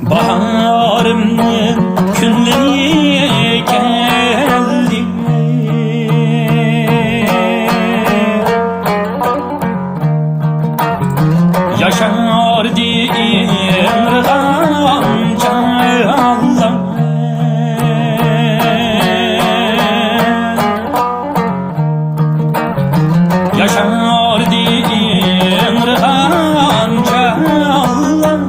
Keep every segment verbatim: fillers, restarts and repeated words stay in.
باھارىمنىڭ كۈنلىرى كەلدى. ياشاردى ئىڭرىغان چاغلار. ياشاردى ئىڭرىغان چاغلار.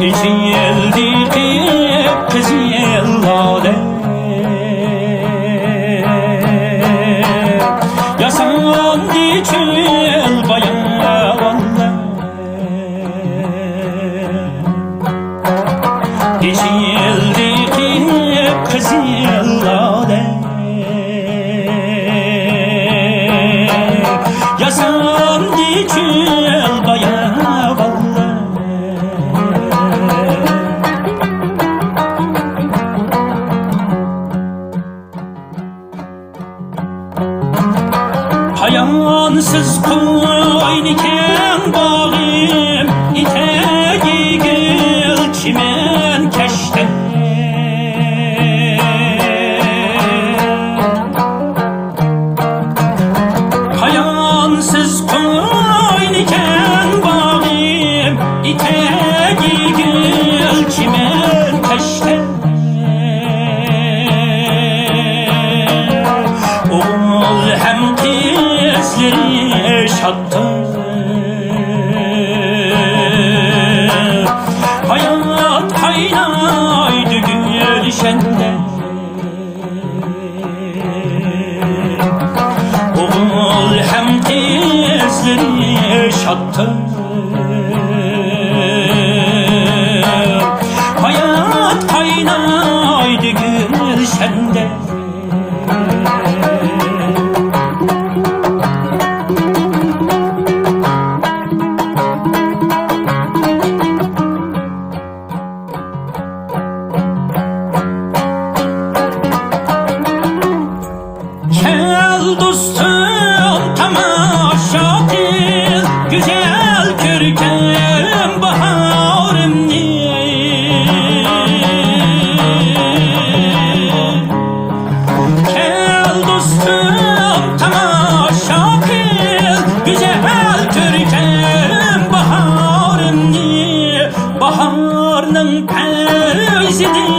ئېچىلدى قىپقىزىل لايلىلەر. ياساندى چۆل باياۋانلار. ئېچىلدى قىپقىزىل لايلىلەر. ياساندى چۆل باياۋانلار. پايانسىز قوينى كەڭ باغرىم، ئېتەكى گۈل چىمەن كەشتە. پايانسىز قوينى كەڭ باغرىم، ئېتەكى گۈل چىمەن كەشتە. ئوغۇل ھەم قىزلىرى شاددۇر. ھايات قاينايدۇ گۈلشەندە. ئوغۇل ھەم قىزلىرى شاددۇر. ھايات قاينايدۇ گۈلشەندە. كەل دوستۇم، تاماشا قىل گۈزەل كۆركەم باھارىمنى. كەل دوستۇم، تاماشا قىل گۈزەل كۆركەم باھارىمنى. باھارنىڭ پەيزىدىن